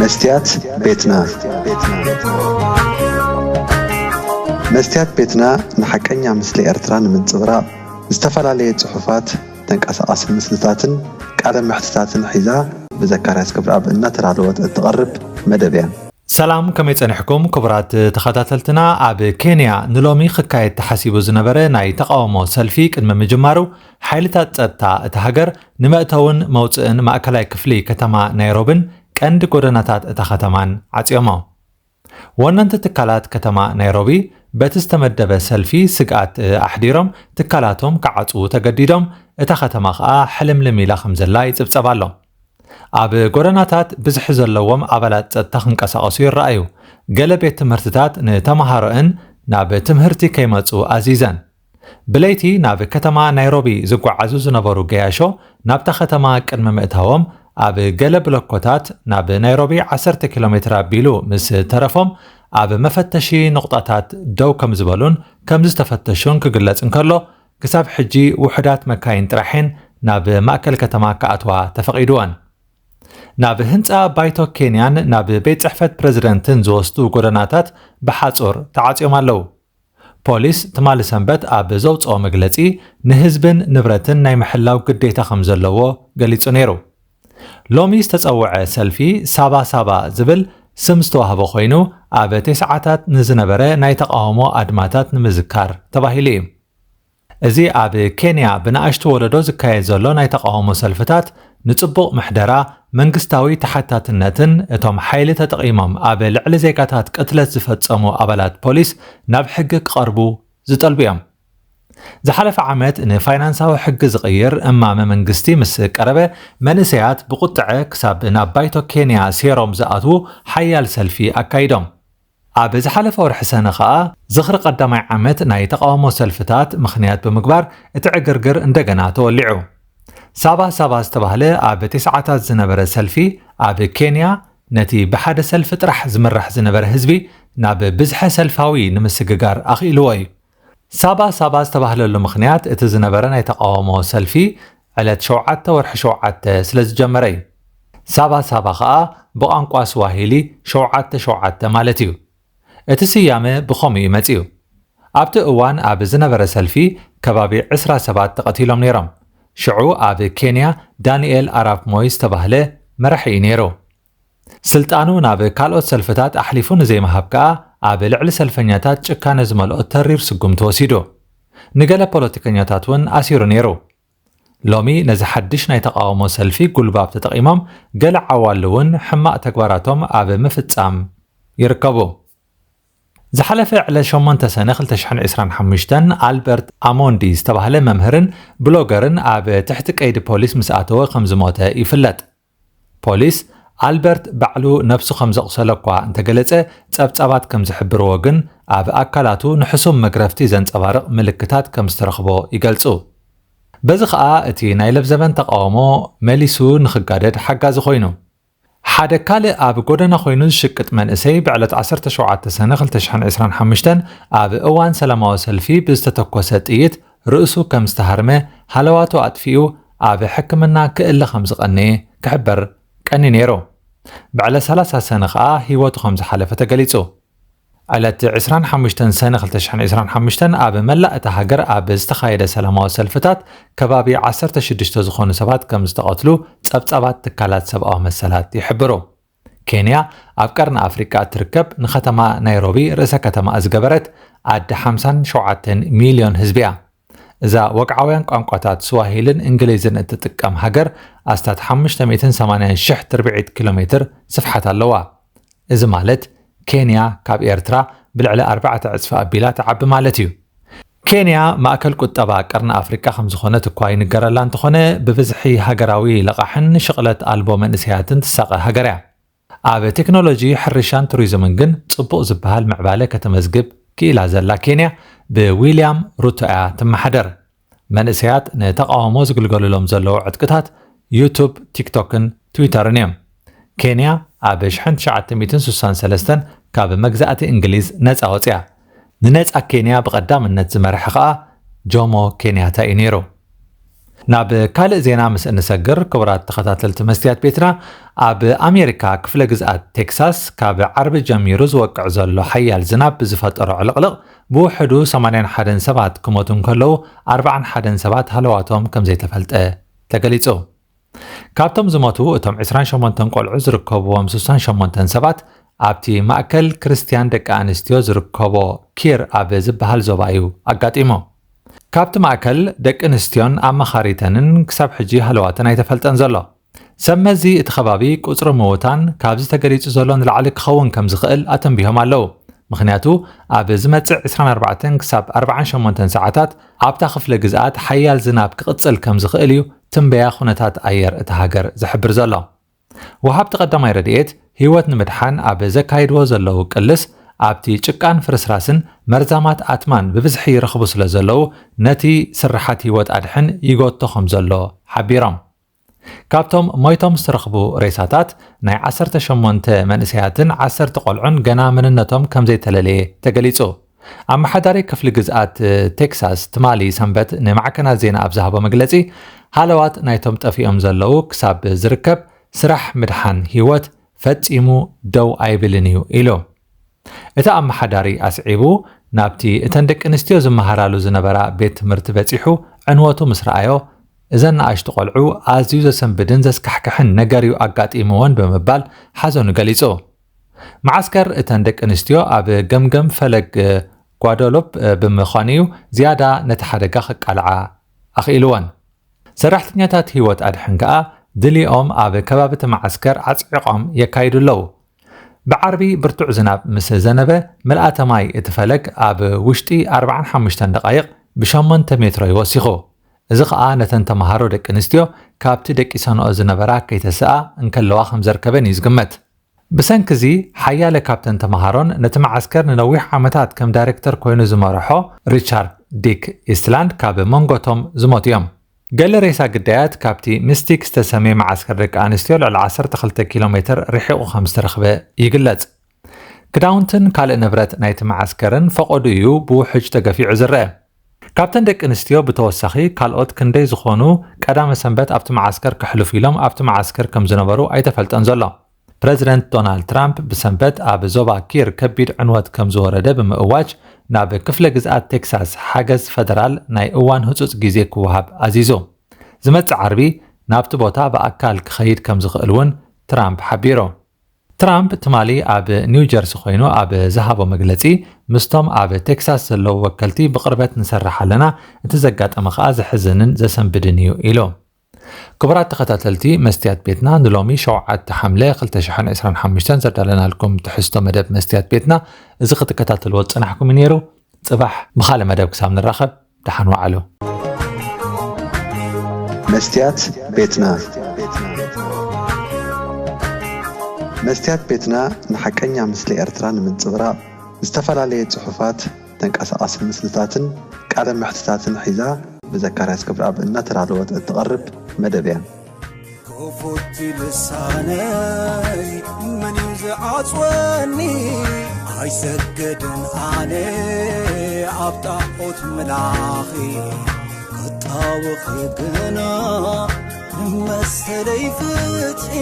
መስትያት ቤትና። መስትያት ቤትና ንሓቀኛ ምስሊ ኤርትራ ንምንጽብራቕ ዝተፈላለየ ጽሑፋት፣ ተንቀሳቓሲ ምስልታትን ቃለ መሕትታትን ሒዛ ብዘካርያስ ክብረኣብ እናተዳለወት እትቐርብ መደብ እያ። ሰላም፣ ከመይ ጸኒሕኩም ክቡራት ተኸታተልትና? ኣብ ኬንያ ንሎሚ ክካየድ ተሓሲቡ ዝነበረ ናይ ተቓውሞ ሰልፊ ቅድሚ ምጅማሩ፣ ሓይልታት ጸጥታ እታ ሃገር ንመእተውን መውጽእን ማእከላይ ክፍሊ ከተማ ናይሮብን ቀንዲ ጎደናታት እታ ከተማን ዓጽዮሞ። ወነንቲ ትካላት ከተማ ናይሮቢ በቲ ዝተመደበ ሰልፊ ስግኣት ኣሕዲሮም ትካላቶም ክዓጽዉ ተገዲዶም፣ እታ ከተማ ከኣ ሕልምልም ኢላ ከም ዘላ ይጽብጸብ ኣሎ። ኣብ ጎደናታት ብዝሒ ዘለዎም ኣባላት ጸጥታ ክንቀሳቐሱ ይረኣዩ። ገለ ቤት ትምህርትታት ንተመሃሮእን ናብ ትምህርቲ ከይመጹ ኣዚዘን። ብለይቲ ናብ ከተማ ናይሮቢ ዝጓዓዙ ዝነበሩ ገያሾ ናብታ ከተማ ቅድሚ ምእታዎም ኣብ ገለ ብሎኮታት ናብ ናይሮቢ ዓሰርተ ኪሎ ሜትር ኣቢሉ ምስ ተረፎም ኣብ መፈተሺ ንቑጣታት ደው ከም ዝበሉን ከም ዝተፈተሹን ክግለጽ እንከሎ፣ ክሳብ ሕጂ ውሑዳት መካይን ጥራሕን ናብ ማእከል ከተማ ክኣትዋ ተፈቒድወን። ናብ ህንጻ ባይቶ ኬንያን ናብ ቤት ጽሕፈት ፕረዚደንትን ዝወስዱ ጎደናታት ብሓጹር ተዓጽዮም ኣለዉ። ፖሊስ ትማሊ ሰንበት ኣብ ዘውጽኦ መግለጺ፣ ንህዝብን ንብረትን ናይ ምሕላው ግዴታ ከም ዘለዎ ገሊጹ ነይሩ። ሎሚ ዝተጸውዐ ሰልፊ ሳባ ሳባ ዝብል ስም ዝተዋህቦ ኮይኑ፣ ኣብ ተስዓታት ንዝነበረ ናይ ተቓውሞ ኣድማታት ንምዝካር ተባሂሉ እዩ። እዚ ኣብ ኬንያ ብንኣሽቱ ወለዶ ዝካየድ ዘሎ ናይ ተቓውሞ ሰልፍታት፣ ንጽቡቕ ምሕደራ፣ መንግስታዊ ተሓታትነትን እቶም ሓይሊ ተጠቒሞም ኣብ ልዕሊ ዜጋታት ቅትለት ዝፈጸሙ ኣባላት ፖሊስ ናብ ሕጊ ክቐርቡ ዝጠልቡ እዮም። ዝሓለፈ ዓመት ንፋይናንሳዊ ሕጊ ዝቕይር እማመ መንግስቲ ምስ ቀረበ፣ መንእሰያት ብቁጥዐ ክሳብ ናብ ባይቶ ኬንያ ሴሮም ዝኣትዉ ሓያል ሰልፊ ኣካይዶም። ኣብ ዝሓለፈ ወርሒ ሰነ ከኣ፣ ዝኽሪ ቀዳማይ ዓመት ናይ ተቓውሞ ሰልፍታት ምኽንያት ብምግባር፣ እቲ ዕግርግር እንደገና ተወሊዑ። ሳባ ሳባ ዝተባህለ ኣብ ተስዓታት ዝነበረ ሰልፊ፣ ኣብ ኬንያ ነቲ ብሓደ ሰልፊ ጥራሕ ዝምራሕ ዝነበረ ህዝቢ ናብ ብዝሐ ሰልፋዊ ንምስግጋር ኣኽኢልዎ እዩ። ሳባ ሳባ ዝተባህለሉ ምኽንያት፣ እቲ ዝነበረ ናይ ተቓውሞ ሰልፊ ዕለት ሸውዓተ ወርሒ ሸውዓተ ስለ ዝጀመረ እዩ። ሳባ ሳባ ኸኣ ብቋንቋ ስዋሂሊ ሸውዓተ ሸውዓተ ማለት እዩ። እቲ ስያመ ብኸምኡ እዩ መጺኡ። ኣብቲ እዋን ኣብ ዝነበረ ሰልፊ ከባቢ ዕስራ ሰባት ተቐቲሎም ነይሮም። ሽዑ ኣብ ኬንያ ዳንኤል ኣራፕ ሞይ ዝተባህለ መራሒ እዩ ነይሩ። ስልጣኑ ናብ ካልኦት ሰልፍታት ኣሕሊፉ ንዘይምሃብ ከኣ ኣብ ልዕሊ ሰልፈኛታት ጭካነ ዝመልኦ ተሪር ስጉምቲ ወሲዱ። ንገለ ፖለቲከኛታት እውን ኣሲሩ ነይሩ። ሎሚ ነዚ ሓድሽ ናይ ተቓውሞ ሰልፊ ጉልባብ ተጠቒሞም ገለ ዓዋሉ እውን ሕማቕ ተግባራቶም ኣብ ምፍጻም ይርከቡ። ዝሓለፈ ዕለት ሸሞንተ ሰነ ክልተ ሽሕን ዕስራን ሓሙሽተን ኣልበርት ኣሞንዲ ዝተባህለ መምህርን ብሎገርን ኣብ ትሕቲ ቀይዲ ፖሊስ ምስ ኣተወ ከም ዝሞተ ይፍለጥ። ፖሊስ ኣልበርት ባዕሉ ነብሱ ከም ዘቑሰለ እኳ እንተገለጸ፣ ጸብጻባት ከም ዝሕብርዎ ግን ኣብ ኣካላቱ ንሕሱም መግረፍቲ ዘንጸባርቕ ምልክታት ከም ዝተረኽቦ ይገልጹ። በዚ ኸኣ እቲ ናይ ለብዘበን ተቓውሞ መሊሱ ንኽጋደድ ሓጋዚ ኮይኑ። ሓደ ካልእ ኣብ ጎደና ኮይኑ ዝሽቅጥ መንእሰይ ብዕለት ዓሰርተ ሸውዓተ ሰነ ክልተ ሽሕን ዕስራን ሓሙሽተን ኣብ እዋን ሰላማዊ ሰልፊ ብዝተተኮሰ ጥይት ርእሱ ከም ዝተሃርመ ሃለዋቱ ኣጥፊኡ ኣብ ሕክምና ክእለ ከም ዝቐነየ ክሕበር ቀኒ ነይሩ። ብዕለት ሰላሳ ሰነ ኸኣ ህይወቱ ከም ዝሓለፈ ተገሊጹ። ዕለት ዕስራን ሓሙሽተን ሰነ ክልተ ሽሕን ዕስራን ሓሙሽተን ኣብ መላእ እታ ሃገር ኣብ ዝተኻየደ ሰላማዊ ሰልፍታት ከባቢ ዓሰርተ ሽዱሽተ ዝኾኑ ሰባት ከም ዝተቐትሉ ጸብጻባት ትካላት ሰብኣዊ መሰላት ይሕብሩ። ኬንያ ኣብ ቀርኒ ኣፍሪቃ እትርከብ ንከተማ ናይሮቢ ርእሰ ከተማ ዝገበረት ዓዲ ሓምሳን ሸውዓተን ሚልዮን ህዝቢ እያ። እዛ ወግዓውያን ቋንቋታት ስዋሂልን እንግሊዝን እትጥቀም ሃገር ኣስታት ሓሙሽተ ሚእትን ሰማንያን ሽሕ ትርብዒት ኪሎ ሜትር ስፍሓት ኣለዋ። እዚ ማለት ኬንያ ካብ ኤርትራ ብልዕሊ ኣርባዕተ ዕጽፊ ኣቢላ ትዓቢ ማለት እዩ። ኬንያ ማእከል ቁጠባ ቀርኒ ኣፍሪቃ ከም ዝኾነት እኳ ይንገረላ እንተኾነ፣ ብብዝሒ ሃገራዊ ለቓሕን ሽቕለት ኣልቦ መንእሰያትን ትሳቐ ሃገር እያ። ኣብ ቴክኖሎጂ፣ ሕርሻን ቱሪዝምን ግን ጽቡቕ ዝበሃል ምዕባለ ከተመዝግብ ክኢላ ዘላ ኬንያ ብዊልያም ሩቶ እያ ትመሓደር። መንእሰያት ንተቓውሞ ዝግልገሉሎም ዘለዉ ዕጥቅታት ዩቱብ፣ ቲክቶክን ትዊተርን እዮም። ኬንያ ኣብ ሽሕን ትሽዓተ ሚእትን ስሳን ሰለስተን ካብ መግዛእቲ እንግሊዝ ነጻ ወጽያ። ንነጻ ኬንያ ብቐዳምነት ዝመርሐ ኸኣ ጆሞ ኬንያታ እዩ ነይሩ። ናብ ካልእ ዜና ምስ እንሰግር፣ ክቡራት ተኸታተልቲ መስትያት ቤትና፣ ኣብ ኣሜሪካ ክፍለ ግዝኣት ቴክሳስ ካብ ዓርቢ ጀሚሩ ዝወቅዕ ዘሎ ሓያል ዝናብ ብዝፈጠሮ ዕልቕልቕ ብውሕዱ ሰማንያን ሓደን ሰባት ክሞቱ እንከለዉ፣ ኣርባዓን ሓደን ሰባት ሃለዋቶም ከም ዘይተፈልጠ ተገሊጹ። ካብቶም ዝሞቱ፣ እቶም ዕስራን ሸሞንተን ቆልዑ ዝርከብዎም ስሳን ሸሞንተን ሰባት ኣብቲ ማእከል ክርስትያን ደቂ ኣንስትዮ ዝርከቦ ኪር ኣብ ዝበሃል ዞባ እዩ ኣጋጢሙ። ካብቲ ማእከል ደቂ ኣንስትዮን ኣማኻሪተንን ክሳብ ሕጂ ሃለዋተን ኣይተፈልጠን ዘሎ። ሰብ መዚ እቲ ከባቢ ቁጽሪ ምዉታን ካብዚ ተገሊጹ ዘሎ ንላዕሊ ክኸውን ከም ዝኽእል ኣተንቢሆም ኣለዉ። ምኽንያቱ፣ ኣብ ዝመጽእ ዕስራን ኣርባዕተን ክሳብ ኣርባዓን ሸሞንተን ሰዓታት ኣብታ ክፍለ ግዝኣት ሓያል ዝናብ ክቕጽል ከም ዝኽእል እዩ ትንበያ ኩነታት ኣየር እታ ሃገር ዝሕብር ዘሎ። ወሃብቲ ቀዳማይ ረድኤት ህይወት ንምድሓን ኣብ ዘካይድዎ ዘለዉ ቅልስ፣ ኣብቲ ጭቃን ፍርስራስን መርዛማት ኣትማን ብብዝሒ ይረኽቡ ስለ ዘለዉ፣ ነቲ ስርሓት ህይወት ኣድሕን ይጎቶ ከም ዘሎ ሓቢሮም። ካብቶም ሞይቶም ዝተረኽቡ ሬሳታት፣ ናይ ዓሰርተ ሸሞንተ መንእሰያትን ዓሰርተ ቆልዑን ገና መንነቶም ከም ዘይተለለየ ተገሊጹ። ኣመሓዳሪ ክፍሊ ግዝኣት ቴክሳስ ትማሊ ሰንበት ንማዕከናት ዜና ኣብ ዝሃቦ መግለጺ፣ ሃለዋት ናይቶም ጠፊኦም ዘለዉ ክሳብ ዝርከብ፣ ስራሕ ምድሓን ህይወት ፈጺሙ ደው ኣይብልን እዩ ኢሉ። እቲ ኣመሓዳሪ ኣስዒቡ፣ ናብቲ እተን ደቂ ኣንስትዮ ዝመሃራሉ ዝነበራ ቤት ትምህርቲ በጺሑ ዕንወቱ ምስ ረኣዮ፣ እዘን ንኣሽቱ ቆልዑ ኣዝዩ ዘሰንብድን ዘስካሕክሕን ነገር እዩ ኣጋጢምወን ብምባል ሓዘኑ ገሊጹ። መዓስከር እተን ደቂ ኣንስትዮ ኣብ ገምገም ፈለግ ጓደሎፕ ብምዃኑ እዩ ዝያዳ ነቲ ሓደጋ ከቃልዓ ኣኽኢልወን። ሰራሕተኛታት ህይወት ኣድሕን ከኣ ድልኦም ኣብ ከባቢ እቲ መዓስከር ኣጽዒቖም የካይዱ ኣለዉ። ብዓርቢ ብርቱዕ ዝናብ ምስ ዘነበ፣ ምልኣተ ማይ እቲ ፈለግ ኣብ ውሽጢ ኣርባዓን ሓሙሽተን ደቓይቕ ብሸሞንተ ሜትሮ እዩ ወሲኹ። እዚ ኸኣ ነተን ተመሃሮ ደቂ ኣንስትዮ ካብቲ ደቂሰንኦ ዝነበራ ከይተስኣ እንከለዋ ከም ዘርከበን እዩ ዝግመት። ብሰንኪ እዚ፣ ሓያለ ካብተን ተመሃሮን ነቲ መዓስከር ንነዊሕ ዓመታት ከም ዳይሬክተር ኮይኑ ዝመርሖ ሪቻርድ ዲክ ኢስትላንድ ካብ መንጎቶም ዝሞቱ እዮም። ገለ ሬሳ ግዳያት ካብቲ ምስቲክ ዝተሰምየ መዓስከር ደቂ ኣንስትዮ ልዕሊ ዓሰርተ ክልተ ኪሎ ሜትር ርሒቑ ከም ዝተረኽበ ይግለጽ። ክዳውንትን ካልእ ንብረት ናይቲ መዓስከርን ፈቐዱ እዩ ብውሕጅ ተገፊዑ ዝረአ። ካብተን ደቂ ኣንስትዮ ብተወሳኺ፣ ካልኦት ክንደይ ዝኾኑ ቀዳመ ሰንበት ኣብቲ መዓስከር ከሕልፉ ኢሎም ኣብቲ መዓስከር ከም ዝነበሩ ኣይተፈልጠን ዘሎ። ፕረዚደንት ዶናልድ ትራምፕ ብሰንበት ኣብ ዞባ ኪር ከቢድ ዕንወት ከም ዝወረደ ብምእዋጅ፣ ናብ ክፍለ ግዝኣት ቴክሳስ ሓገዝ ፈደራል ናይ እዋን ህጹጽ ግዜ ክወሃብ ኣዚዙ። ዝመጽእ ዓርቢ ናብቲ ቦታ ብኣካል ክኸይድ ከም ዝኽእል እውን ትራምፕ ሓቢሩ። ትራምፕ ትማሊ ኣብ ኒው ጀርሲ ኮይኑ ኣብ ዝሃቦ መግለጺ፣ ምስቶም ኣብ ቴክሳስ ዘለዉ ወከልቲ ብቕርበት ንሰርሕ ኣለና፣ እቲ ዘጋጠመ ከኣ ዘሕዝንን ዘሰንብድን እዩ ኢሉ። ክቡራት ተኸታተልቲ መስትያት ቤትና፣ ንሎሚ ሸውዓተ ሓምለ ክልተ ሽሕን ዕስራን ሓሙሽተን ዘዳለናልኩም ትሕዝቶ መደብ መስትያት ቤትና እዚ ክትከታተልዎ ዝጸናሕኩም እዩ ነይሩ። ጽባሕ ብኻልእ መደብ ክሳብ ንራኸብ፣ ደሓን ወዓሉ። መስትያት ቤትና። መስትያት ቤትና ንሓቀኛ ምስሊ ኤርትራ ንምንጽብራቕ፣ ዝተፈላለየ ጽሑፋት፣ ተንቀሳቓሲ ምስልታትን ቃለ መሕትታትን ሒዛ ብዘካርያስ ክብረኣብ እናተዳለወት እትቐርብ መደብ እያ። ክፉት ልሳነይ መን እዩ ዝዓጽወኒ? ኣይሰግድን ኣነ ኣብ ጣዖት ምላኺ፣ ክጣወኺ ግና ንመሰለይ ፍትሒ።